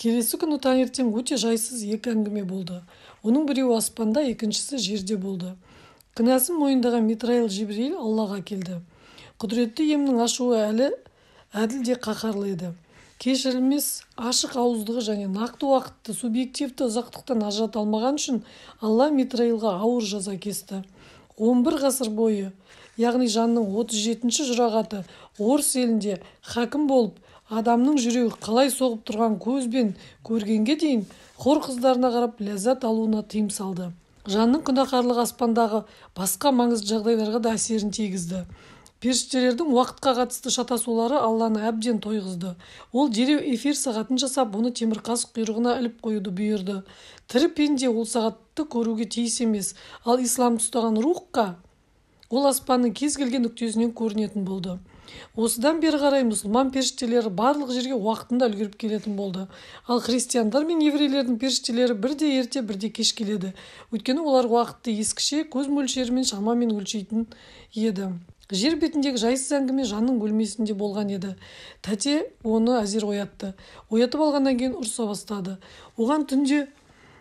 Келесі күні таңертең өте жайсыз екі әңгіме болды. Оның біреуі аспанда, екіншісі жерде болды. Кінәсін мойындаған Митраил Жибрейіл Аллаға келді. Құдіретті иемнің ашуы әлі әділ де қаһарлы еді. Кешірілмес ашық ауыздығы және нақты уақытты субъективті ұзақтықтан ажырата алмаған үшін Алла Митраилға ауыр жаза кесті. 11 ғасыр бойы, яғни Жанның 37-ші жұрағаты орыс елінде хакім болып, адамның жүрегі қалай соғып тұрған көзбен көргенге дейін хор қыздарына қарап ләззат алуына тыйым салды. Жанның күнәһарлығы аспандағы басқа маңызды жағдайларға да әсерін тигізді. Періштелердің уақытқа қатысты шатасулары Алланы әбден тойғызды. Ол дереу эфир сағатын жасап, оны темірқазық құйрығына іліп қоюды бұйырды. Тірі пенде ол сағатты көруге тиіс емес, ал исламды ұстаған рухқа ол аспанның кез келген нүктесінен көрінетін болды. Осыдан бері қарай мұсылман періштелері барлық жерге уақытында үлгеріп келетін болды. Ал христиандар мен еврейлердің періштелері бірде ерте, бірде кеш келеді. Өйткені олар уақытты ескіше көз мөлшерімен шамамен өлшейтін еді. Жер бетіндегі жайсыз әңгіме Жанның бөлмесінде болған еді. Тәте оны әзер оятты. Оятып алғаннан кейін ұрса бастады. Оған түнде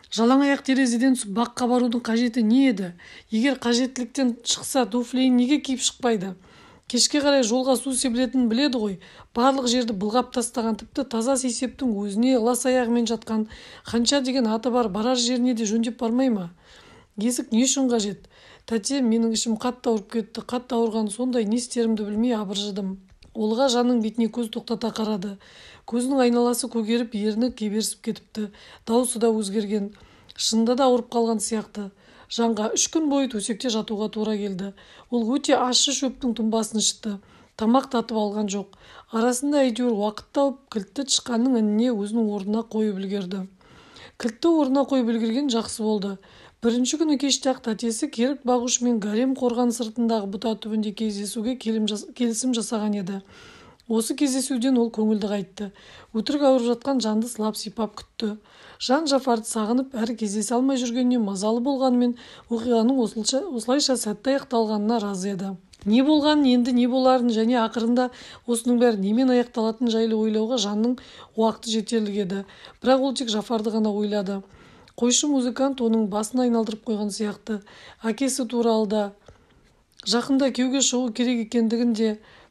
жалаң аяқ терезеден түсіп баққа барудың қажеті не еді? Егер қажеттіліктен шықса, туфлиін неге киіп шықпайды? Кешке қарай жолға су себілетінін біледі ғой. Барлық жерді былғап тастаған, тіпті таза сейсептің өзіне лас аяғымен жатқан Ханша деген аты бар, барар жеріне де жөндеп бармай ма? Есік не үшін қажет? Тәте, менің ішім қатты ауырып кетті. Қатты ауырған сондай, не істерімді білмей абыржыдым. Олға Жанның бетіне көз тоқтата қарады. Көзінің айналасы көгеріп, ерні кеберсіп кетіпті. Даусы да өзгерген. Шынында да ауырып қалған сияқты. Жанға 3 күн бойы төсекте жатуға тура келді. Ол өте ащы шөптің тұнбасын ішті. Тамақ татып алған жоқ. Арасында әйтеуір уақыт тауып, кілтті тышқанның ініне өзінің орнына қойып үлгерді. Кілтті орнына қойып үлгерген жақсы болды. Бірінші күні кеште-ақ тәтесі керік бағушымен гарем қорған сыртындағы бұта түбінде кездесуге келісім жасаған еді. Осы кездесуден ол көңілді қайтты. Өтірік ауырып жатқан Жанды сылап сипап күтті. Жан Жафарды сағынып, әрі кездесе алмай жүргеніне мазалы болғанымен оқиғаның осылайша сәтті аяқталғанына разы еді. Не болғанын, енді не боларын және ақырында осының бәрі немен аяқталатын жайлы ойлауға Жанның уақыты жетерлік еді. Бірақ ол тек Жафарды ғана ойлады. Қойшы музыкант оның басын айналдырып қойған сияқты. Әкесі туралы да, жақында күйеуге шығу керек екендігін де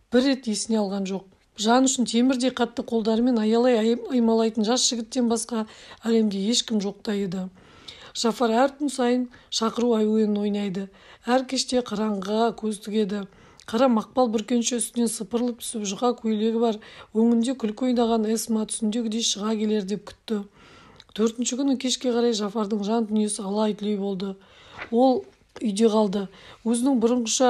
бір рет есіне алған жоқ. Жан үшін темірдей қатты қолдарымен аялай аймалайтын жас жігіттен басқа әлемде ешкім жоқта еді. Жафар әр түн сайын шақыру әуенін ойнайды. Әр кеште қараңғыға көз тігеді. Қара мақпал бүркенше үстінен сыпырылып түсіп жұқа көйлегі бар, өңінде күлкі ойнаған Эсма түсіндегідей шыға келер деп күтті. 4-ші күні кешке қарай Жафардың жан дүниесі алай-түлей болды. Ол үйде қалды. Өзінің бұрынғыша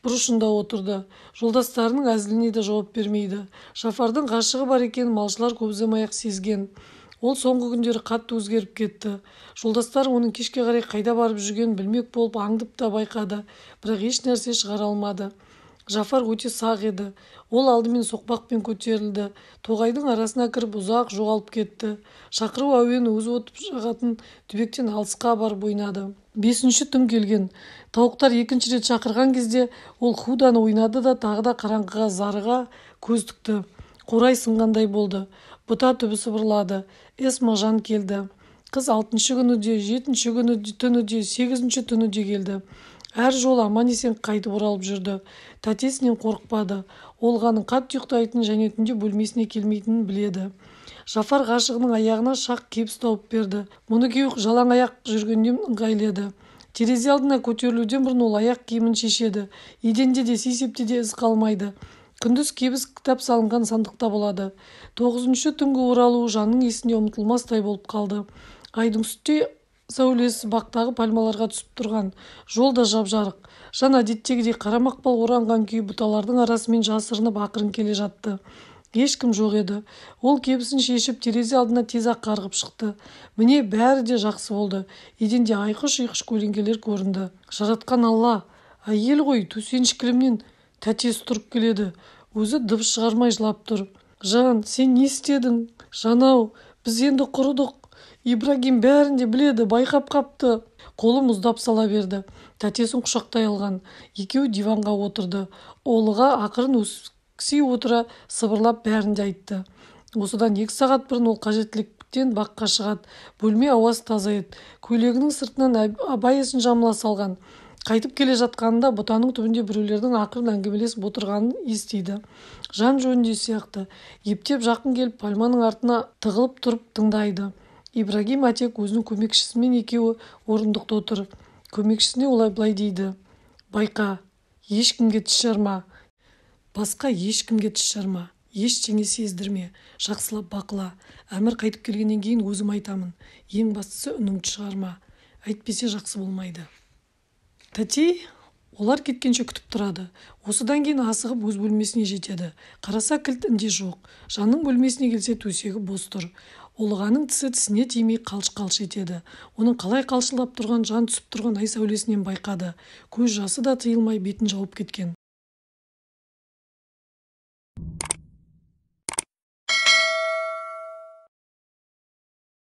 бұрышында отырды. Жолдастарының әзіліне де жауап бермейді. Жафардың ғашығы бар екенін малшылар көп ұзамай-ақ сезген. Ол соңғы күндері қатты өзгеріп кетті. Жолдастары оның кешке қарай қайда барып жүргенін білмек болып аңдып та байқады, бірақ еш нәрсе шығара алмады. Жафар өте сақ еді. Ол алдымен соқпақпен көтерілді. Тоғайдың арасына кіріп ұзақ жоғалып кетті. Шақыру әуені өзі отып жағатын түбектен алысқа барып ойнады. 5-ші түн келген. Тауықтар екінші рет шақырған кезде ол худаны ойнады да тағы да қараңғыға зарыға көз тікті. Қурай сынғандай болды. Бұта түбі сыбырлады. Эсма жан келді. Қыз 6-шы күні де, 7-ші күні түні де, 8-ші түні де келді. Әр жолы аман-есен қайтып оралып жүрді. Тәтесінен қорықпады. Олғаның қатты ұйықтайтынын және түнде бөлмесіне келмейтінін біледі. Жафар ғашығының аяғына шақ кебіс тауып берді. Мұны кию жалаң аяқ жүргеннен ыңғайлы еді. Терезе алдына көтерілуден бұрын ол аяқ киімін шешеді. Еденде де, сейсепте де із қалмайды. Күндіз кебіс кітап салынған сандықта болады. 9-шы түнгі оралуы Жанның есінде ұмытылмастай болып қалды. Айдың сүттей сәулесі бақтағы пальмаларға түсіп тұрған. Жол да жап-жарық. Жан әдеттегідей қара мақпал оранған күйі бұталардың арасымен жасырынып ақырын келе жатты. Ешкім жоқ еді. Ол кебісін шешіп терезе алдына тез-ақ қарғып шықты. Міне бәрі де жақсы болды. Еденде айқыш-ұйқыш көлеңкелер көрінді. Жаратқан Алла, әйел ғой, төсеніш кілемнен тәтесі тұрып келеді. Өзі дыбыс шығармай жылап тұр. Жан, сен не істедің? Жан-ау, біз енді құрыдық. Ибрагим бәрін де біледі, байқап қапты. Қолы мұздап сала берді. Тәтесін құшақтай алған. Екеуі диванға отырды. Олыға ақырын өкси отыра сыбырлап бәрін де айтты. Осыдан 2 сағат бұрын ол қажеттілік Есіктен баққа шығады. Бөлме ауасы таза еді. Көйлегінің сыртынан абаясын жамыла салған. Қайтып келе жатқанында бұтаның түбінде біреулердің ақырын әңгімелесіп отырғанын естиді. Жан жөнінде сияқты. Ептеп жақын келіп, пальманың артына тығылып тұрып тыңдайды. Ибрагим әтек өзінің көмекшісімен екеуі орындықта отыр. Көмекшісіне олай былай дейді: «Байқа, ешкімге тіс жарма. Басқа ешкімге тіс жарма. Ештеңе сездірме. Жақсылап бақыла. Әмір қайтып келгеннен кейін өзім айтамын. Ең бастысы, үніңді шығарма. Әйтпесе жақсы болмайды». Тәтей олар кеткенше күтіп тұрады. Осыдан кейін асығып өз бөлмесіне жетеді. Қараса, кілт інде жоқ. Жанның бөлмесіне келсе, төсегі бос тұр. Ұлығаның тісі тісіне тимей қалш-қалш етеді. Оның қалай қалшылдап тұрған жан түсіп тұрған ай сәулесінен байқады. Көз жасы да тыйылмай бетін жауып кеткен.